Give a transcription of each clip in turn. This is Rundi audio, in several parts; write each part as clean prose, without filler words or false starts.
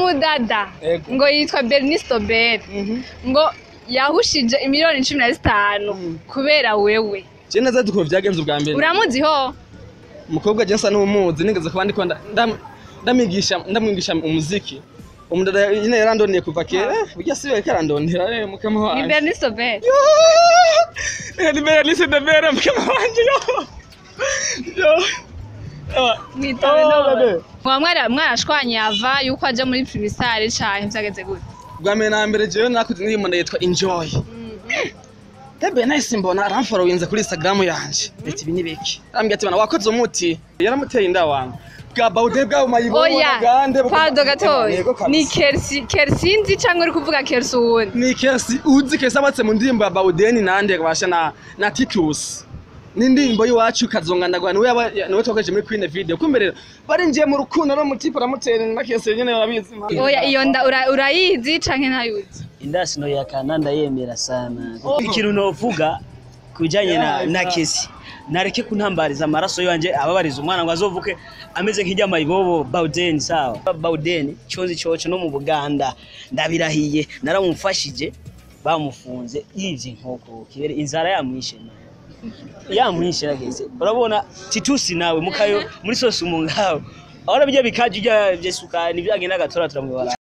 Umudada ngo yitwa Bernice Tobert ngo yahushije imiliyoni 15 kubera wewe. Je neza duko vyagenze ubwa mbere. Uramuzi ho? Umukobwa je nsa n'umuzi nigeze kuba ndiko ndamwigisha umuziki. Umudada nyine yarandoneye kuva kera. Burya si we karandondera rero mukama wanje. Ni Bernice Tobert. Ni Bernice Tobert mukama wanje yo. Yo. Mwitabe none. Mwarashwanye ava yuko aje muri Primisare canke vyageze gute? Bwa mbere na mbere jewe nakuze indirimbo ndayitwa Enjoy. Tebe nahise mbona aramfollowinze kuri Instagram yanje. Ati ibi ni biki? Arambwira ati bana wakoze umuti. Yaramuteye inda wangu. Bwa baude bwa mayibona gande. Pado gatoya. Ni Kersi Kersinzi cyangwa uri kuvuga Kersi uwundi? Ni Kersi uzi Kersi abatse mu ndirimbo ya Baudeni nande kabasha na Titus. N'indirimbo y'iwacu kazongandagwa niwe niwe twakoresheje muri Queen video. Kumbe rero barinjiye mu rukundo no mutipe aramutera na Kersi nyene barabizi. Oya iyo nda urayizi canke ntayuzi? Inda sino yakana ndayemera sana. Ikintu novuga kubijanye na Kesi. Nareke kuntambariza amaraso yanje ababariza umwana ngo azovuke ameze nk'ijya mayibobo Baudeni sawa. Baudeni cyozi cyoco no mu Buganda ndabirahiye naramufashije bamufunze yivye inkoko kibere inzara yamwishe. Yamwishe rakese. Urabona Titusi nawe mukayo muri sosi umungawe. Ahora bijya bikaje bijya byesuka nivyo agenda gatora turamubara.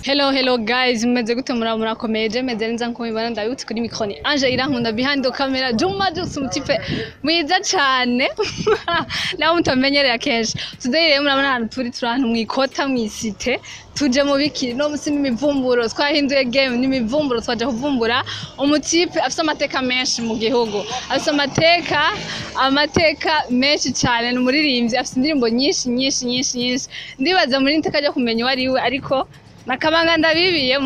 Hello hello guys, mumeze gute murakomeye je meze neza nko mubibona ndabutse kuri micro ni Ange Irankunda behind the camera Juma Jux umutipe mwiza cyane nawe mutamenyereye kenshi. Today rero murabona ahantu turi ahantu mwikota mwisite tuje mu biki no musi n'imivumburo twahinduye game n'imivumburo twaje kuvumbura umutipe afite amateka menshi mu gihugu, afite amateka menshi cyane, ni umuririmbyi afite indirimbo nyinshi nyinshi nyinshi nyinshi. Ndibaza muri nteka ryo kumenya uwo ari we ariko nakabanga ndabibiye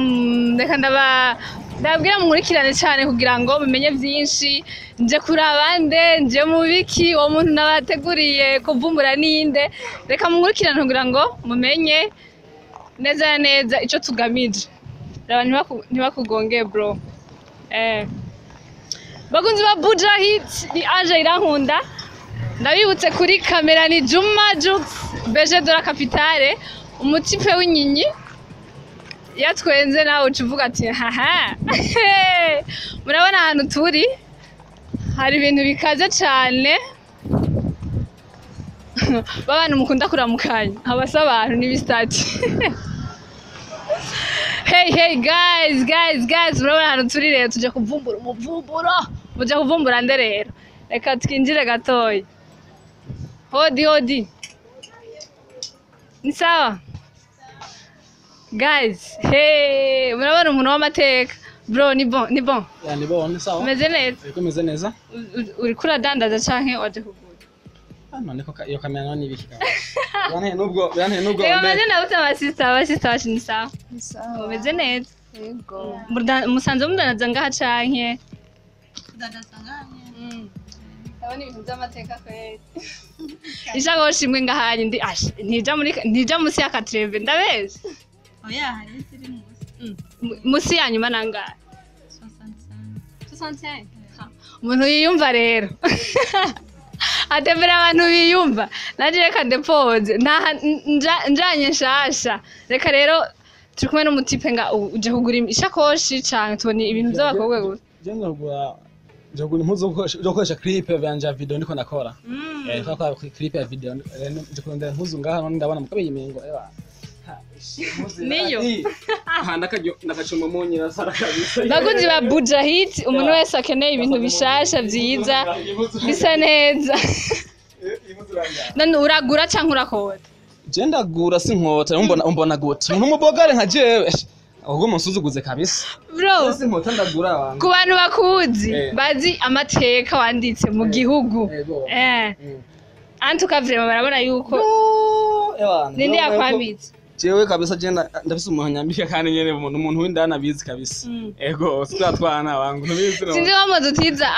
ndeka ndababwira munkurikirane cyane kugira ngo mumenye byinshi. Nje kuri abande nje mu biki uwo muntu nabateguriye kuvumbura ninde, reka munkurikirane kugira ngo mumenye neza neza ico tugamije. Raba ntibakugonge bro. Bakunzi ba Buja Hit ni Ange Irankunda ndabibutse kuri kamera ni Juma Jux Beje de la Capitale umutipe w'inyinyI yatwenze nawe ucuvuga ati haha. Murabona ahantu turi hari ibintu bikaze cyane babantu mukunda kuramukanya abasa abantu n'ibistati. Hey hey guys guys guys, murabona ahantu turi rero tuje kuvumbura umuvumburo, muje kuvumbura nde rero reka twinjire gatoya. Hodi hodi ni sawa guys. Hey, murabona umuntu w'amateka bro, ni bon ni bon. Ya ni bon ni sawa. Meze neza. Iko meze neza. Uri kuradandaza canke waje kugura? Ah niko iyo kamera none ibiki ka. Byanhe nubwo. Rero meze nabuta abasista ni sawa. Ni sawa. Meze neza. Yego. Musanze mudandaza ngaha canke? Tudandaza ngaha. Ndabona ibintu by'amateka kweli. Ishakoshi imwe ngahanye ndi ntija musi ya katreve ndabeze. Oya hari ziri musi. Musi ya nyuma nangahe? 65. Umuntu yiyumva rero. Atembera abantu biyumva. Naje reka depoze. Njanye nshasha. Reka rero turi kumwe n'umutipe nga uje kugura ishakoshi canke tubone ibintu by'abakobwa gusa. Je ngagura impuzu zo gukoresha clip yanje video ndiko nakora. Twakora clip ya video nje kurondera impuzu ngaha none ndabona mukabiye imengo eba. Niyo. Ndakacuma munyira sara kabisa. Bakunzi ba Buja Hit umuntu wese akeneye ibintu bishasha byiza bisa neza. None uragura canke urakota? Je ndagura sinkota umbona gute? Umuntu umubogare nka jewe. Ahubwo munsuzuguze kabisa. Bro, sinkota ndagura abantu. Ku bantu bakuzi bazi amateka wanditse mu gihugu. Antuka vraiment barabona yuko ninde yakwambitse. Jewe kabisa je ndafise umuntu nyambika kandi nyene umuntu w'indana abizi kabisa. Ego twatwana wangu ntubizi no. Sinzi wamaze utiza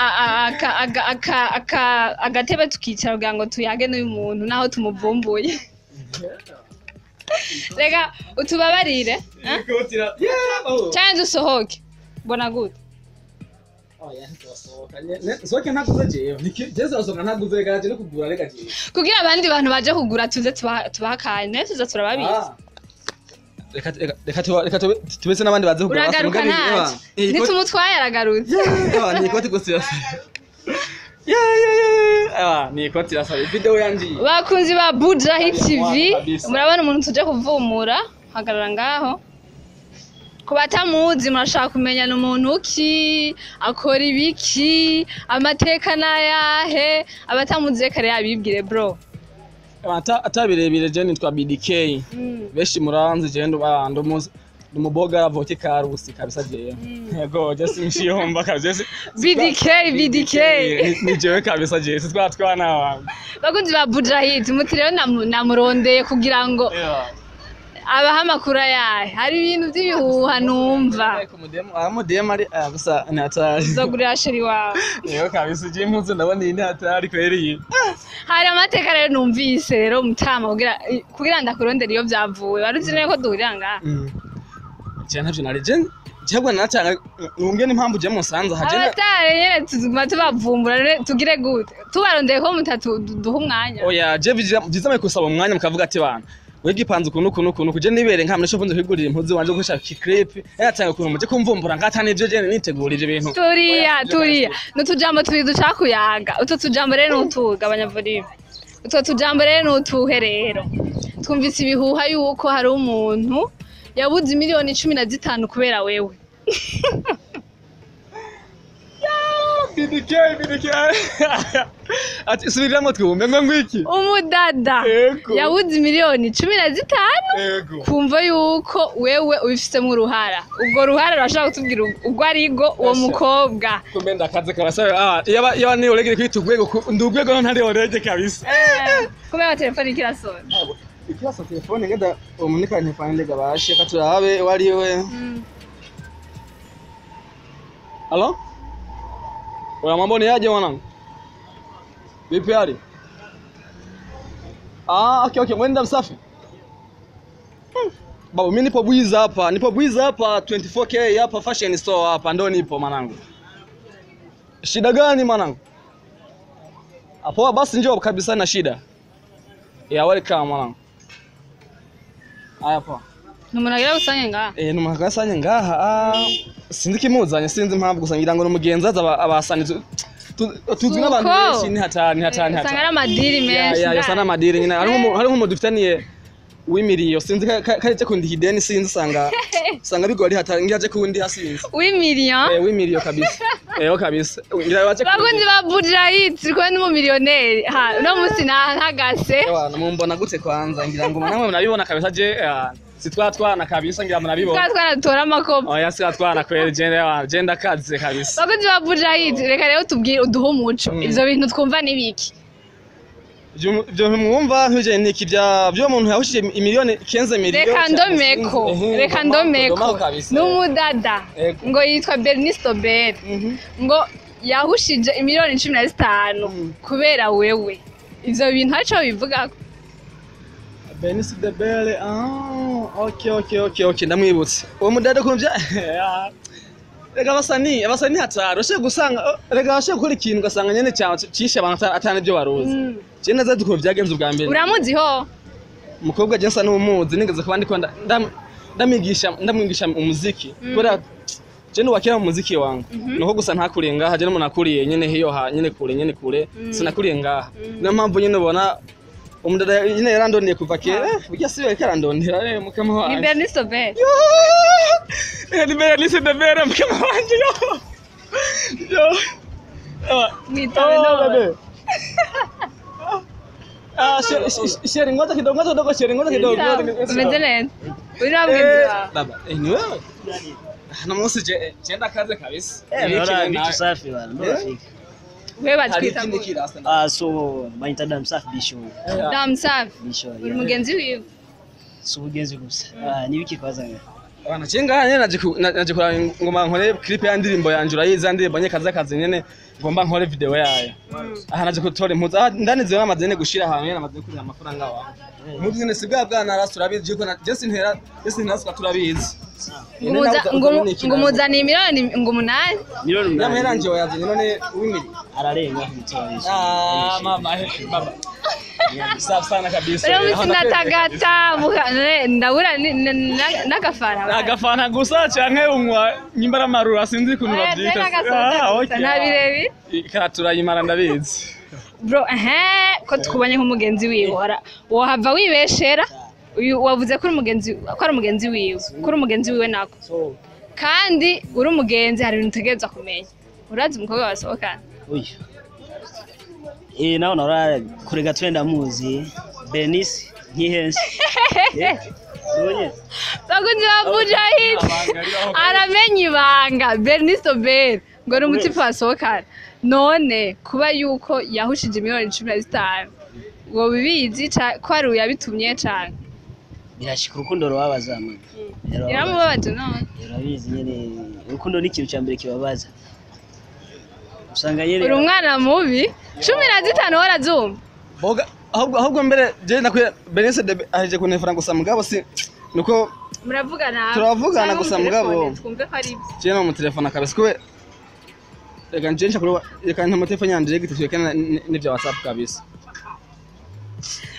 agatebe tukicara kugira ngo tuyage n'uyu muntu naho tumuvumbuye. Reka utubabarire. Cyangwa dusohoke. Mbona gute? Oya, ntizosohoka. Nsohoke ntaguze jewe. Jewe sinosohoka ntaguze, reka naje no kugura, reka jewe. Kugira abandi bantu baje kugura tuze tubahakane, tuze turababizi. Ah. Reka tubese n'abandi baze kugura. Uragaruka ntacyo nitumutwaye aragarutse. Ewa, ni ikoti gusa irasa. Yeah, yeah, yeah. Ewa, ni ikoti irasa. Video yanje iyi. Bakunzi ba Bujahi TV, Kabisa. murabona umuntu tuje kuvumura, hagarara ngaho. Ku batamuzi, murashaka kumenya ni umuntu ki, akora ibiki, amateka n'ayahe? Abatamuzi reka rero abibwire, bro. Ewa, ata birebire, je nitwa BDK. Benshi muranzi, je ndi umuboga avoke karusi kabisa jewe. Yego, je sinshiyomba kabisa. BDK, BDK. Ni jewe kabisa jewe, si twa twana wangu. Bakunzi ba Bujahi, muti rero namurondeye kugira ngo Ewa. abahe amakuru ayahe. Hari ibintu by'ibihuha numva. Umudemu ari gusa ni hatari. Uzogurira chéri wawe. Yego kabisa, je impuzu ndabona iyi ni hatari kweri iyi. Hari amateka rero numvise rero mutama, kugira ndakurondere iyo byavuye. Wari uzi neza ko duhurira ngaha? Je ntavyo nari, je jebwe natanga numbwe n'impamvu je musanze aha je Abatari nyene tuzuma tubavumbura rero, tugire gute? Tubarondeye ko mutatu duha umwanya. Oya, je vyiza mwe kusaba umwanya mukavuga ati bana we gipanze ukuntu ukuntu ukuntu kuje nibere nka mnesho mfunze kwigurira impuzu wanje gukoresha clip natanga ukuntu muje kumvumbura ngata nivyo je nitegura ivyo bintu. Turiya Oya, turiya n'utujambo tubiri dushaka kuyaga. Utwo tujambo rero n'utugabanya volume. Utwo tujambo rero n'utuhe? Rero twumvise ibihuha yuko hari umuntu yabuze miliyoni 15 kubera wewe. BDK, BDK ati subiriramo twumve ngo ngwiki. Umudada Yego. yabuze miliyoni 15 Yego. kumva yuko wewe ubifitemo uruhara. Ubwo ruhara urashobora kutubwira ubwo arigo uwo Asha. mukobwa? Kumbe ndakaze kabasa. Ah, yaba ni orege kwita urwego ndi urwego no ntari orege kabisa. Kubera telefone ikirasona. Ikibazo telefone ngeda umunika telefone ndega bashe katurabe wariwe. Halo? Oya, mambo ni aje mwanangu? Vipi hali? Ah, okay okay, mwenda msafi. Babu, mimi nipo Bwiza hapa, nipo Bwiza hapa 24K hapa fashion store hapa ndo nipo mwanangu. Shida gani mwanangu? Hapo basi njoo kabisa na shida. Yeah, welcome mwanangu. Haya poa. Ni umuntu agira gusange ngaha? Eh, numuntu agasanye ngaha. Ah, sinzi kimuzanye, sinzi impamvu, gusa ngira ngo n'umugenzi aza abasani tuzi n'abantu Suko. benshi, ni hatari, ni hatari, ni Usanga hatari. ari amadiri menshi. Ya, ya, n'amadiri nyine. Hari nk'umuntu dufitaniye w'imiriyo, sinzi kari je kundiha ideni, sinzi, usanga bigoye, ari hatari, ngira aje kundiha, sinzi. W'imiliyo. Eh, w'imiriyo kabisa. Eh, kabisa. Ngira baje. Bakunzi ba Bujahi, turi kumwe n'umumiliyoneri ha uno munsi ntagase. Ewa, mumbona gute kwanza? Ngira ngo namwe murabibona kabisa, je si twa twana kabisa, ngira murabibona. Twa twanatora amakopo. Oya, si twana kweli, je je ndakaze kabisa. Bakunzi ba Bujahi, reka rero tubwire, uduhe umuco. Ivyo bintu twumva ni biki? Ibyo mwumva ntuje niki bya byo umuntu yahushije imiliyoni 15 miliyoni. Reka ndomeko, reka ndomeko. N'umudada Ego. ngo yitwa Bernice Tobel, ngo yahushije imiliyoni 15 kubera wewe. Ivyo bintu haco bivugako? Bernice de Belle, ah, okay, ndamwibutse. Uwo mudada kumvya. Rega abasani hatari, ushiye gusanga rega ushiye gukora ikintu ugasanga nyene cyawe cishe abantu atana ibyo baruzi. Je neza dukuntu byagenze ubwa mbere. Uramuzi ho? Umukobwa je nsa n'umuzi, nigeze kuba ndiko ndamwigisha umuziki. Kubera je nuwakira mu muziki wangu. Nuko gusa ntakuriye ngaha, je n'umuntu akuriye nyene hiyo ha nyene kure nyene kure, sinakuriye ngaha. Niyo mpamvu nyene ubona umudada nyene yarandondeye kuva kera, burya si we yarandondera mukama Ni wanje. Bernice Tobel. Ni Bernice de Belle mukama wanje, yo. Yo. Mwitabe Oh, none. bébé. Ah, chéri, ngoja kidogo, ngoja kidogo, chéri, ngoja kidogo. Sawa, umeze neza, uri nabwizi wawe. Baba, ni wewe? Na munsi je je ndakaze kabisa. Eh, naona vitu safi bana, ndo rafiki. We Hari batwita ikindi gute? kirasa. Ah, so bayita Damsafi Bisho. Damsafi. Bisho. Uri mugenzi wiwe? Si ubugenzi gusa. Ah, nibiki kwazanga. Abana cenga nyene naje kuraba ngoma nkore clip ya ndirimbo yanje, urayizi ya ndirimbo nyene kaza nyene ngomba nkore video yayo. Aha naje gutora impuzu, aha ndanize bamaze nyene gushira ahantu nyene amaze kurira amafaranga wawe. Impuzu nyene si bwa bwana rasi urabizi yuko je sintera je sintera turabizi. Ngo muzaniye miliyoni ngo 8. Miliyoni Nyamara 8 nanje wayazanye none w'imiri. Ararenga mutoyi. Ah mama baba. Safi sana kabisa. Rero sinatagata ndabura n'agafana. Agafana gusa canke unywa nyimbara marura sinzi kuntu bavyita. Ah, okay. Nta birebi. Ikatura yimara ndabizi. Bro, ko tukubanye nk'umugenzi wiwe wohava wibeshera. Uyu wavuze ko umugenzi ko ari umugenzi wiwe, ko uri umugenzi wiwe nako. Kandi uri umugenzi hari ibintu utegerezwa kumenya. Urazi umukobwa basohokana? Uyu. Nawe nora kurega twenda muzi Bernice nkihense. Bakunzi ba Bujahid aramenya ibanga Bernice Obel ngo ni umutipe basohokana. None kuba yuko yahushije miliyoni 15 ngo bibizi ko ari uyabitumye cane. Birashika urukundo rubabaza mama. Yaramubabaje none. Urabizi nyene urukundo ni ikintu ca mbere kibabaza. Usanga nyene uri umwana mubi 15 warazumva. Boga ahubwo mbere je nakwiye Bernice aje kunefera gusa mugabo si nuko muravugana. Turavugana gusa mugabo. Twumve ko ari ibyo. Je no mu telefone kabisa kube reka nje nshaka reka nta telefone yanje gitwe kana n'ivya WhatsApp kabisa.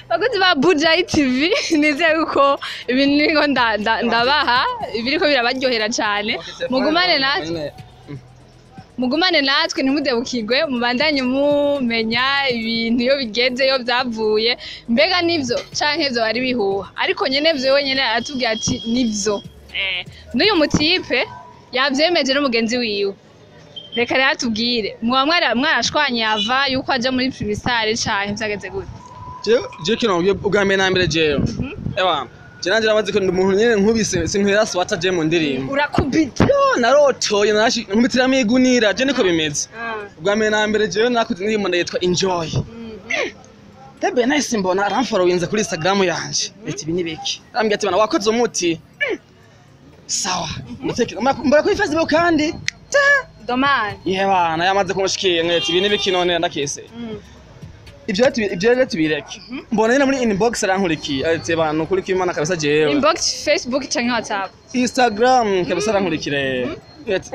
Bakunzi ba Bujayi TV nizeye yuko ibintu niko ndabaha ibiriko birabaryohera cyane. Mugumane natwe. Mugumane natwe ntimudebukirwe, mubandanye mumenya ibintu iyo bigeze iyo byavuye. Mbega nivyo canke ivyo bari bihuha, ariko nyene vyo wenyene aratubwira ati nivyo. N'uyu mutipe yavyemeje n'umugenzi wiwe. Reka rero atubwire, muba mwarashwanye yava yuko aja muri Primisare canke vyageze gute? Je kino ubwa mbere na mbere jewe. Ewa, je nanje namaze ko ndi umuntu nyene nkubise sinkwera swata je mu ndirimbo. Urakubita. Yo narotoye narashi nkubitiramo igunira je niko bimeze. Ubwa mbere na mbere jewe nakuze indirimbo ndayitwa Enjoy. Tebe nice mbona aramfollowinze kuri Instagram yanje. Ati ibi ni biki? Arambwira ati bana wakoze umuti. Sawa. Ndatekera mbara kuri Facebook kandi. Domani. Ye bana yamaze kumushikiye ngati ibi ni biki none ndakese. Ibyo rero tubireke. Mbona nyine muri inbox arankurikiye. Ati bana kuri kimana kabisa jewe. Inbox Facebook canke WhatsApp? Instagram kabisa arankurikire. Ati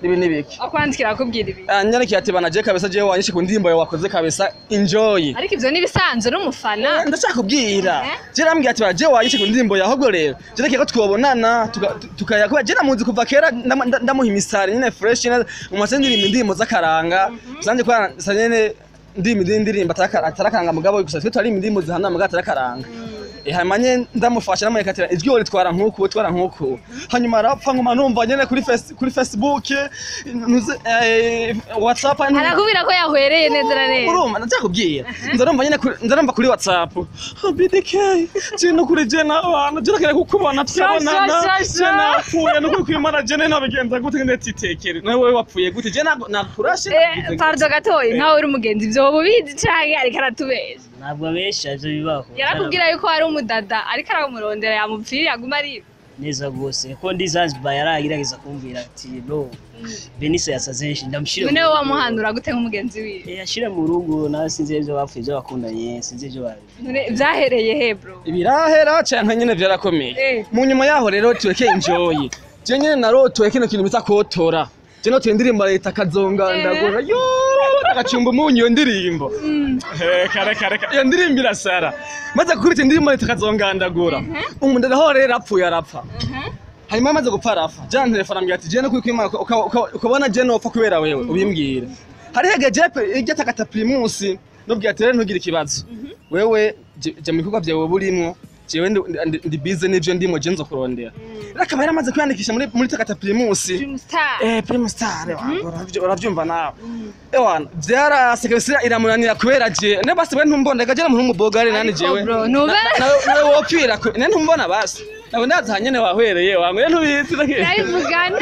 ibi ni biki? Akwandikira akubwira ibi. Anyandikira ati bana je kabisa jewe wanyishe ku ndirimbo yawe wakoze kabisa enjoy. Ariko ivyo ni bisanzwe n'umufana. Ndashaka kubwira. Je rambwira ati bana je wanyishe ku ndirimbo yawe ahubwo rero. Je reka ko twobonana tukayakuba je namuzi kuva kera ndamuha imisari nyine fresh nyine mu ndirimbo indirimbo z'akaranga. Sanje kwa nyene ndimi ndirimbo atarakanga mugabo gusa twe twari indirimbo zihana mugabo atarakaranga. Hanyuma ndamufasha namwekatira ijwi ritwara nkuku twara nkuku. Hanyuma arapfa ngoma numva nyene kuri Facebook WhatsApp arakubwira ko yahwereye neza na neza. Urumva ndakubwira. Ndarumva nyene ndarumva kuri WhatsApp. BDK je no kuri je n'abantu je nakere kukubona twabonana. Je napfuye no kwimara je nabigenza gute ndetitekere. Nawe wewe wapfuye gute je nakurashe. Pardon gatoyi nkawe uri umugenzi ivyo bubizi canke ariko aratubesha. Ntabwo abesha ivyo bibaho. Yarakubwira yuko ari umudada ariko aramurondera yamupfiriye aguma ari neza gose ko ndi Zanzibar yaragerageza kumbwira ati bro Bernice yasaze ndamushire. None wowe wamuhanura gute nk'umugenzi wiwe? Ashire mu rugo nawe sinzi ivyo bapfuye ivyo bakundanye sinzi ivyo bari. None vyahereye he bro? Ibirahera canke nyene vyarakomeye. Mu nyuma yaho rero tureke enjoy. Je nyene narotoye kino kintu bita kotora. Je notoye indirimbo leta kazonga ndagora. Yo agacumba umunyu iyo ndirimbo. Kare kare iyo ndirimbo irasara. Maze gukubita indirimbo leta kazongandagura. Umuntu aho rero apfuye arapfa. Hanyuma amaze gupfa arapfa. Jean telefone ambwira ati je no kwimana ukabona je nopfa kubera wewe ubimbwire. Hari hege jepe irya takata Primus nubwira ati rero ntugire ikibazo. Wewe je mu bikorwa byawe burimwo jewe ndi busy n'ivyo ndimo je nzo kurondera. Akaba yaramaze kwiyandikisha muri takata Primus. Primus Star uravyumva nawe. Ewana vyarase kabisa iramunanira kubera je ne basi we ntumbona reka je n'umuntu w'umubogare nani jewe. Nawe wopfira ne ntumbona basi. Nawe ndaza nyene wahwereye wangwe ntubizi ndake. Ndabivugana.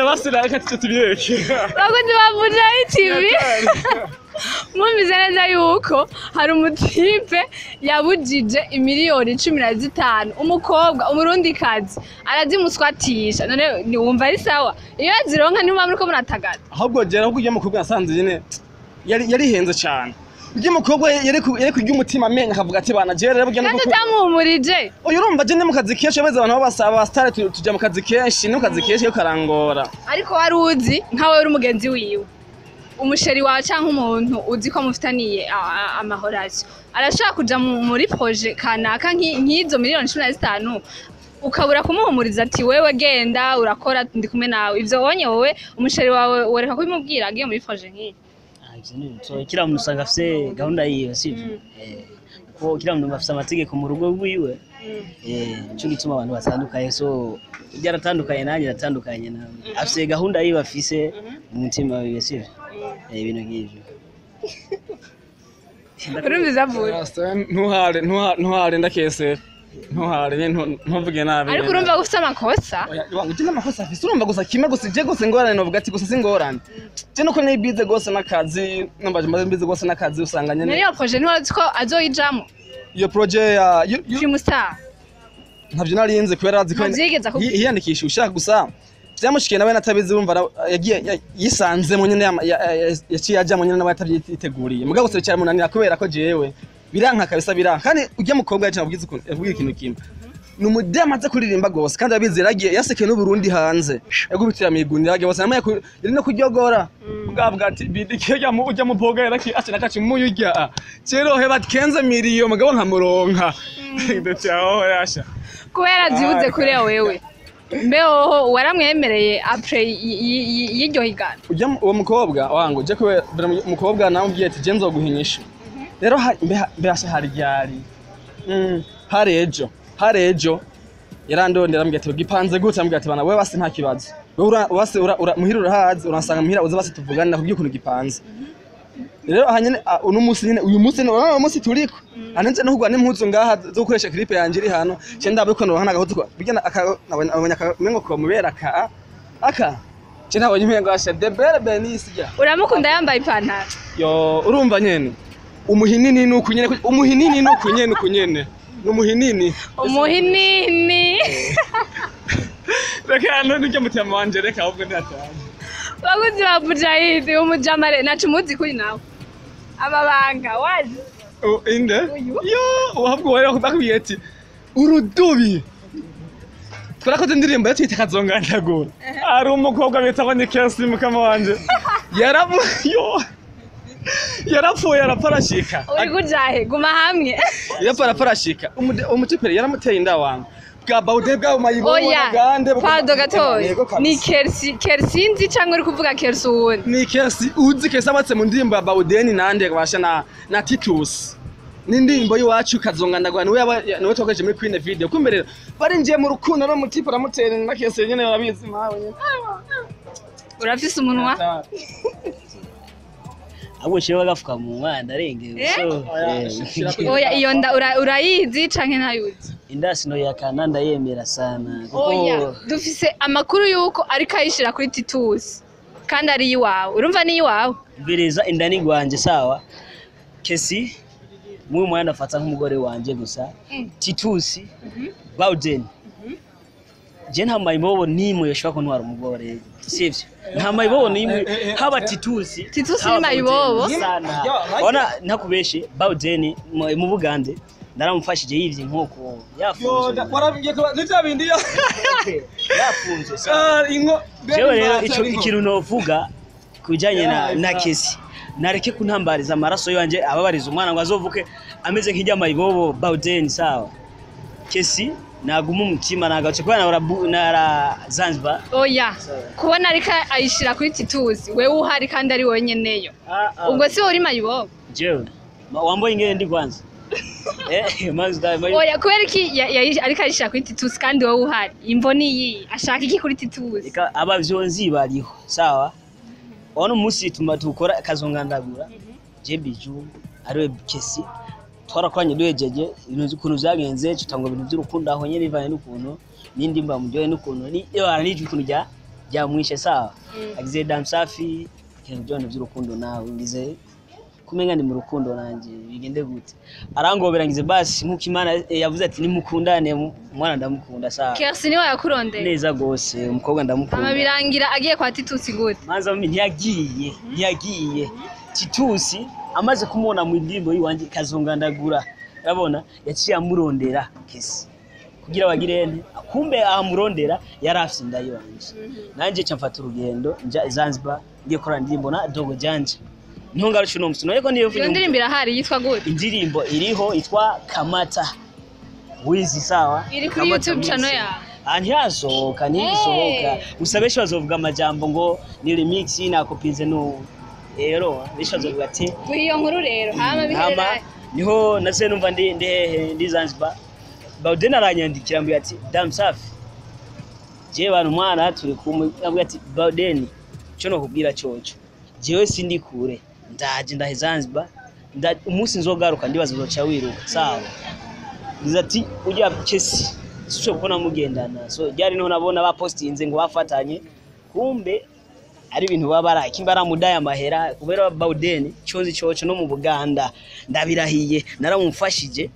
Basi reka tubireke. Bakunzi ba Bujayi TV. Mwumvise neza yuko hari umutipe yabujije imiliyoni 15 umukobwa umurundikazi arazimuswatisha. None wumva ari sawa iyo yazironka? Niba muriko muratagata. Ahubwo jera, ahubwo ujya mukobwa nasanze nyene yari yarihenze cyane. Ujya mukobwa yari kurya umutima amenyo, akavuga ati: "Bana, jera rero burya Kandi nuko." utamuhumurije. Oya, urumva je ni mu kazi kenshi, beza abantu babasaba abasitari, tujya mu kazi kenshi, ni mu kazi kenshi yo karangora. Ariko wari uzi nkawe uri umugenzi wiwe, umusheri wawe canke umuntu uzi ko mufitaniye amahorasyo, arashobora kuja muri projet kanaka nk'izo miliyoni 15, ukabura kumuhumuriza ati: "Wewe genda urakora, ndi kumwe nawe"? Ivyo wonye wowe umusheri wawe woreka kubimubwira agiye muri projet nk'iyi? Ah, ivyo ni ibintu kila muntu usanga afise gahunda yiwe, sivyo? Kuko kila muntu afise amategeko mu rugo rwiwe. Nico gituma abantu batandukanye. So ujya aratandukanye nanjye aratandukanye nawe, afise gahunda yiwe afise mu mutima wiwe, sivyo? Ibintu nk'ivyo. Urumviza avuye. Ntuhare, ntuhare, ndakesera, ntuhare nyene, ntuvuge nabi. Ariko urumva ko ufise amakosa. Oya, wangu je n'amakosa afise, urumva gusa kimwe gusa, je gusa ingorane novuga ati gusa singorane je nuko nibize gose n'akazi, numva je maze mbize gose n'akazi, usanga nyene. None iyo projet ntiwari uzi ko azoyijamwo? Iyo projet ya Primustar. Ntavyo narinze kubera azi ko Ntavyigeze akubwira. Hiyandikisha ushaka gusa vyamushikiye nawe natabizi, urumva yagiye yisanzemo nyene, yaciye ajamwo nyene nawe atavyiteguriye, mugabo gusa bicaramunanira kubera ko jewe biranka kabisa, biranka. Kandi ujya mukobwa yacu nabwize ukuntu yavuga ikintu kimwe, ni umudemu aza kuririmba gose kandi abizi, yaragiye yasekeye n'Uburundi hanze, yagubitira mw'igunira yagiye bose namwe yari no kuryogora bwabwa ati bidike ujya mu boga yaraki acha nakaci muyurya cero he batkenze miliyo mugabo nkamuronka ndetse aho yasha. Kubera zibuze kuri wewe, mbeho waramwemereye après y'iryo higana? Ujya uwo mukobwa wangu je kubera umukobwa namubwiye ati: "Je nzoguhinyisha rero." Mbe hasha hari ryari? Hari ejo, hari ejo yarandondera, ambwira ati: "Gipanze gute?" Ambwira ati: "Bana, wewe basi nta kibazo, wewe basi muhira urahazi, uransanga muhira, uze basi tuvugane, nakubwiye ukuntu gipanze." Rero aha nyene, uno munsi nyene, uyu munsi nyene, uno munsi turiko anenze no kugura n'impuzu ngaha zo gukoresha clip yanje iri hano, ce ndabe ko nohana agahuzu burya nabonye akamengo ko mubera aka aka, ce nabonye umengo asha de belle benisi ja. Uramukunda yambaye ipantaro? Yo, urumva nyene umuhinini nuku nyene, umuhinini nuku nyene, uku nyene numuhinini. Umuhinini. Reka nujya mutima wanje, reka ahubwo ndatanga. Bakuzi ba Bujahidi, umujamare nacu umuzi kuri nawe amabanga wazi. Oh, inde? Uyu. Yo, uhabwo wari bakubwiye ati urudubi. Twarakoze indirimbo yatwita Kazongandagura. Ari umukobwa bita ngo ni Kesi mukama wanje. Yarabu yo. Yarapfuye arapfa arashika. Uri kujahe? Guma hamwe. Yarapfa arapfa arashika. Umutipere yaramuteye inda wangu. Bwa baude bwa mayibo. Oya, gande. Pardon gatoya, ni Kersi, Kersi nzi cyangwa uri kuvuga Kersi uwundi? Ni Kesi uzi, Kesi abatse mu ndirimbo ya Baudeni nande basha na Titus. N'indirimbo y'iwacu Kazongandagura niwe niwe twakoresheje muri Queen Video. Kumbe rero barinjiye mu rukundo no mutipe aramutera inda Kesi nyene, barabizi mawe nyene. Urafise umunwa. Ahubwo nshireho agapfukamunwa, ndarengewe. Eh? So Oya, Oya, iyo nda urayizi canke ntayuzi? Indasi noyakana, ndayemera sana kuko Oya, dufise amakuru yuko ariko ayishira kuri Titus kandi ari iwawe. Urumva ni iwawe. Mbereza inda ni gwanje, sawa. Kesi muwe mwana afata nk'umugore wanje gusa. Titusi Bawden, je nta mayibobo nimwe yoshobora kuntwara umugore, sivyo? Nta mayibobo nimwe, haba Titusi. Titusi haba ni mayibobo? Bawden, sana. Ona ntakubeshe, Bawden mu Bugande naramufashije yivye inkoko, yafunzwe. Warabwiye ko ni bya bindi yo. Yafunzwe, sawa. Ah, inko. Jewe rero ico ikintu novuga ku bijanye na Kesi, nareke kuntambariza amaraso yanje ababariza umwana ngo azovuke ameze nk'ijya mayibobo Bawden, sawa. Kesi naguma umutima nagace kubera nara Zanzibar. Oya, kubona ariko ayishira kuri Titus wewe uhari kandi ari wowe nyeneyo, ubwo si wowe uri mayibobo? Jewe wamboye ingene ndi kwanza, mazi Oya, kubera iki ariko ayishira kuri Titus kandi wowe uhari? Imvo niyi ashaka iki kuri Titus? Eka abavyonzi bariho, sawa. Wano umunsi tuma tukora Kazongandagura, je Biju ariwe Kesi twarakoranye, duhejeje ibintu ukuntu vyagenze, tutangwa ibintu vy'urukundo aho nyene bivanye n'ukuntu n'indi mba muryohe n'ukuntu ni ebana n'ijwi ukuntu rya ryamwishe, sawa. Agize Damsafi ikintu byone vy'urukundo nawe ngize. Kumenga ni mu rukundo nanje bigende gute? Arangobera ngize basi nkuko Imana yavuze ati nimukundane, umwana ndamukunda sawa. Kersi niwe yakurondeye? Neza gose, umukobwa ndamukunda. Hama birangira agiye kwa Titusi gute? Manza mimi ntiyagiye. Titusi amaze kumubona mu ndirimbo yiwanje Kazongandagura, urabona yaciye amurondera Kesi kugira bagire ente, kumbe ahamurondera yari afise inda yiwanje. Nanje ca mfata urugendo nja i Zanzibar ngiye gukora indirimbo na Dogo Janja, niho ngarutse uno musi ariko niyo. Iyo ndirimbo irahari? Yitwa gute? Indirimbo iriho itwa Kamata Wizi, sawa. Iri kuri Kamata YouTube Wizi. channel yawe? Ah, ntiyasohoka, ntigisohoka. Gusa benshi bazovuga amajambo ngo ni remix nakopinze, no rero benshi bazovuga ati Duha iyo nkuru rero, hama hama biherera. Niho nase numva ndi hehe, ndi Zanzibar. Bauden aranyandikira, ambwira ati Damsafi, jewe bantu mwana turi kumwe, ambwira ati Bauden, cyo no kubwira coco jewe sindi kure, ndaje ndahe Zanzibar, umunsi nzogaruka ndibaza uzoca wiruka, sawa. Ngize ati ujya Kesi sisho kubona mugendana, so ryari niho nabona bapostinze ngo bafatanye, kumbe ari ibintu baba baraki baramudaye amahera kubera Bauden cyozi coco no mu Buganda ndabirahiye naramufashije,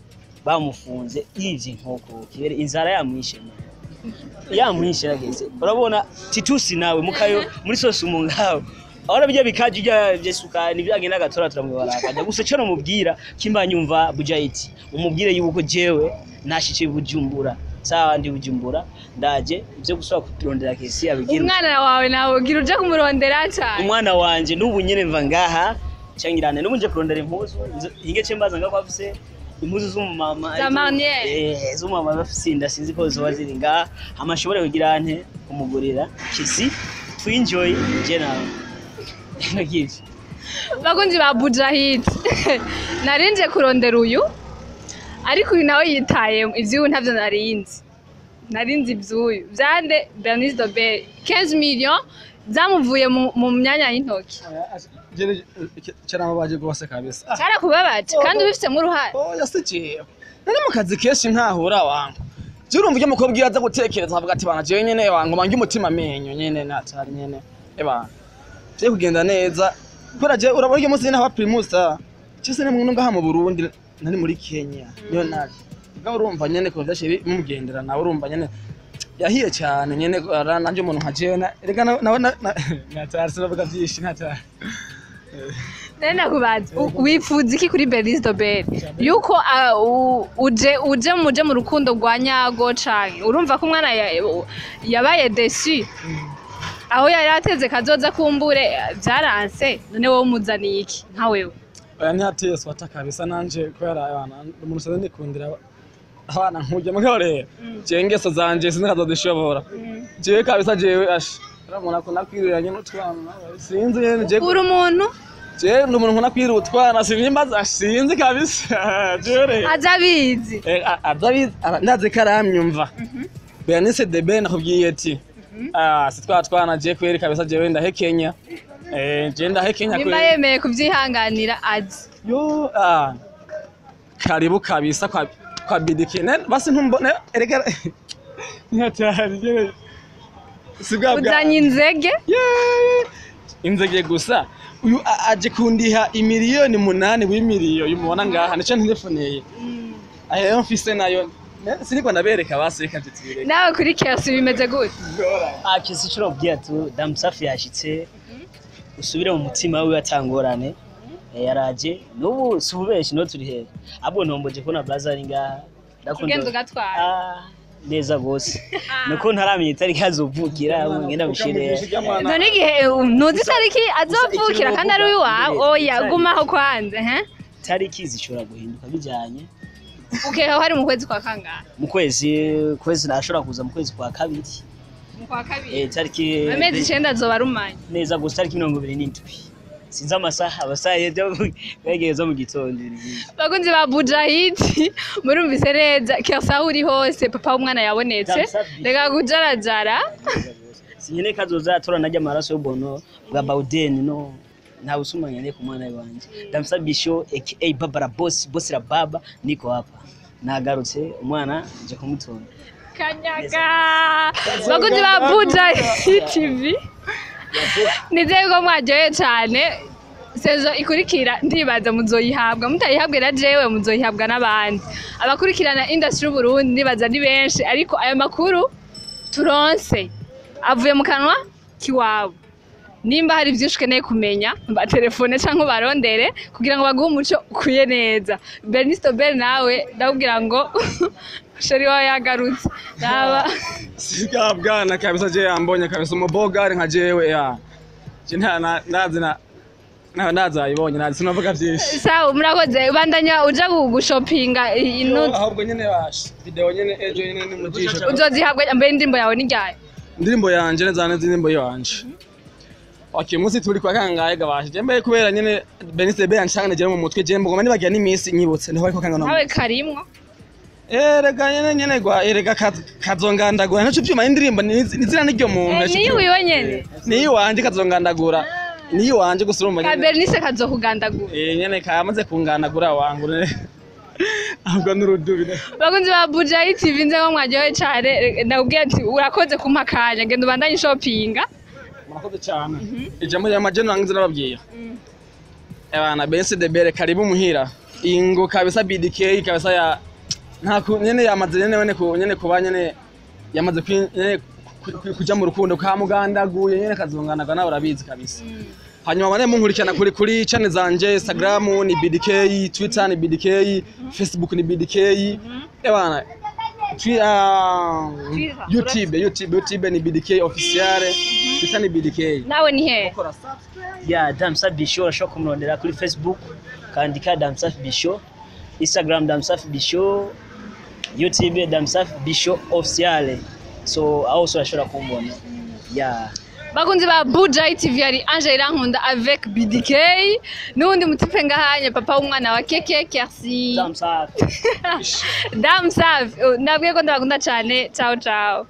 bamufunze yivye inkoko kibere inzara yamwishe man. Yamwishe rageze urabona Titusi nawe mukayo muri sosi umungawe ahora bijya bikaje ijya byesuka nibyo agenda agatora turamubara akajya gusa. Cyo namubwira kimba nyumva Bujayiti, umubwire yuko jewe nashice Bujumbura, sawa, ndi Bujumbura, ndaje ibyo gusaba kuturondera Kesi abigira. Umwana wawe nawe ugira uje kumurondera cyane? Umwana wanje n'ubu nyene mva ngaha cyangirane n'ubu nje kurondera impuzu hinge ce mbaza ngako afise impuzu z'umumama. Za marnière. Eh, z'umumama bafise inda, sinzi ko zoba ziri ngaha hama ashobore kugira nte kumugurira Kesi twinjoy je nawe nagivye. Bakunzi ba Bujahid, narinje kurondera uyu, ariko uyu nawe yitaye ivy'uyu ntavyo narinzi. Narinzi ivy'uyu vyande Bernice Dobel 15 millions zamuvuye mu myanya y'intoki. Cyaramubaje rwose kabisa. Ah, Carakubabaje kandi ubifitemo uruhare? Oya, si jewe, nari mu kazi kenshi ntahura wangu. Je urumva ibyo umukobwa iyo aza gutekereza avuga ati bana jewe nyene wangu bange umutima amenyo nyene natari nyene ebana vye kugenda neza kubera je urabona iryo munsi nyene haba Primus cese ni mwe ngaha mu Burundi, nari muri Kenya niyo nari. Mugabo urumva nyene ko vyashe bimugendera nawe, urumva nyene yahiye cyane nyene nanje umuntu nka jewe rega nawe natari sinavuga vyinshi natari. Nari nakubaza, wifuza iki kuri Bernice Dobel yuko uje muje mu rukundo rwa nyago, canke urumva ko umwana yabaye déçu, aho yari ateze kazoza kumbure vyaranse, none wowe umuzaniye iki nka wewe? Oya, ntihateye swata kabisa nanje kubera abana umuntu usanzwe nikundira abana nkujya mugabo rero jewe ingeso zanje sinakazozishobora jewe kabisa, jewe asha urabona ko nakwiriranye n'utwana sinzi nyene jewe. Uri umuntu Jewe ndi umuntu nkunda kwirira utwana, sinimbaza sinzi kabisa jewe rero. Aza abizi. Eh, azabizi ndazi ko aramyumva Bernice de Ben, nakubwiye ati ah si twa twana je kweri kabisa, jewe ndahekenya, eh je ndahekenya Nimba kweri. yemeye kuvyihanganira azi. Yo, ah karibu kabisa kwa bidiki. Ne basi ntumbone erega ntihatari nyene si bwa bwa Uzanye inzege. Yeah! Inzege gusa uyu aje kundiha 8 miliyoni w'imiliyo yumubona ngaha nico ntelefoneye ayo mfise nayo. Siniko ndabereka basi reka tubireke. Nawe kuri Kersi bimeze gute? Akisi ico nobwira tu Damsafi yashitse usubire mu mutima wiwe atangorane. Yaraje n'ubu si ububeshi no turi hehe ahubwo ntomboje kubona Blaza ari ngaha. Ugenda ugatwara. Ah, neza gose nuko ntaramenya itariki azovukira ngenda mushire. None igihe ntuzi itariki azovukira kandi ari uwiwawe, oya gumaho kwanze he. Tariki zishobora guhinduka bijanye. Ukeho hari mu kwezi kwa kangahe? Mu kwezi nashobora kuza mu kwezi kwa kabiri. Mu kwa kabiri. Eh, tariki Amezi 9 azoba arumanye. Neza gusa tariki 27, sinzi amasaha, amasaha yegereza mu gitondo ibintu nk'ivyo. Bakunzi ba Bujahidi, murumvise neza Kersi aho uri hose, papa w'umwana yabonetse. Ndabisabye. Reka kujarajara. Sinyene kazoza atora najya amaraso y'ubono bwa Bauden, no nta busuma nkeneye ku mwana wanje. Ndamsabisho aka Barbara Boss Boss la baba, niko hapa nagarutse, umwana nje kumutora. Kanyaga. Bakunzi ba Bujahidi TV, nizeye ko mwaryohewe cyane. Saison ikurikira ndibaza muzoyihabwa, mutayihabwe na jewe muzoyihabwa n'abandi. Abakurikirana industry y'Uburundi ndibaza ni benshi, ariko ayo makuru turonse avuye mu kanwa kiwabo. Nimba hari byinshi ukeneye kumenya, batelefone cyangwa barondere kugira ngo baguhe umuco ukwiye neza. Benisto Bell, nawe ndakubwira ngo chéri wawe yagarutse, raba. Siga bwana kabisa, je yambonye kabisa umubogari nka jewe ya je nta ndazi na ndazayibonye, nazi sinavuga byinshi. Sawa, murakoze. Bandanya uja gushopinga ino. Ahubwo nyene basha video nyene ejo nyene ni mujisho. Uzozihabwa mbere. Indirimbo yawe ni ryari? Indirimbo yanje neza neza, indirimbo yanje. Okay, munsi turi kwa kangahe gabasha? Je mbaye kubera nyene Benise be yanshangane je mu mutwe, je mbugoma nibagira n'imisi nyibutse niho ariko kangana. Nawe karimwo. Erega nyene nyene gwa erega kazongandagura naco vyuma, indirimbo ni izina n'iryo muntu. Ni wiwe nyene? Ni iwanje kazongandagura, ni iwanje gusa urumva Ka nyene. Bernice kazokugandagura. Eh, nyene kamaze kungandagura wangu ahubwo n'urudubi. Bakunzi ba Bujayi TV, nze ko mwaryohewe cane. Ndakubwira ati urakoze kumpa akanya, genda ubandanye shopinga. Murakoze cyane. Ijambo rya majeno nangize nababwira ebana Bense de Bere, karibu muhira ingo kabisa. BDK kabisa ya nta nyene yamaze nyene wene ku nyene kuba nyene yamaze nyene kuja mu rukundo kamugandaguye nyene kazonganaga, nawe urabizi kabisa. Hanyuma bane munkurikirana kuri channel zanje: Instagram ni BDK, Twitter ni BDK, Facebook ni BDK, ebana Twitter. YouTube ni BDK official, Twitter ni BDK. Nawe ni he? Ya Damsafi Bisho, urashobora kumurondera kuri Facebook kandika Damsafi Bisho, Instagram Damsafi Bisho, YouTube Damsafi Bisho official. So aho hose urashobora kumbona ya. Bakunzi ba Bujayi TV, yari Angela Irankunda avec BDK n'uwundi mutipe ngahanye, papa w'umwana wa Keke Kersi. Damsafi. Damsafi, ndabwiye ko ndabakunda cyane. Ciao ciao.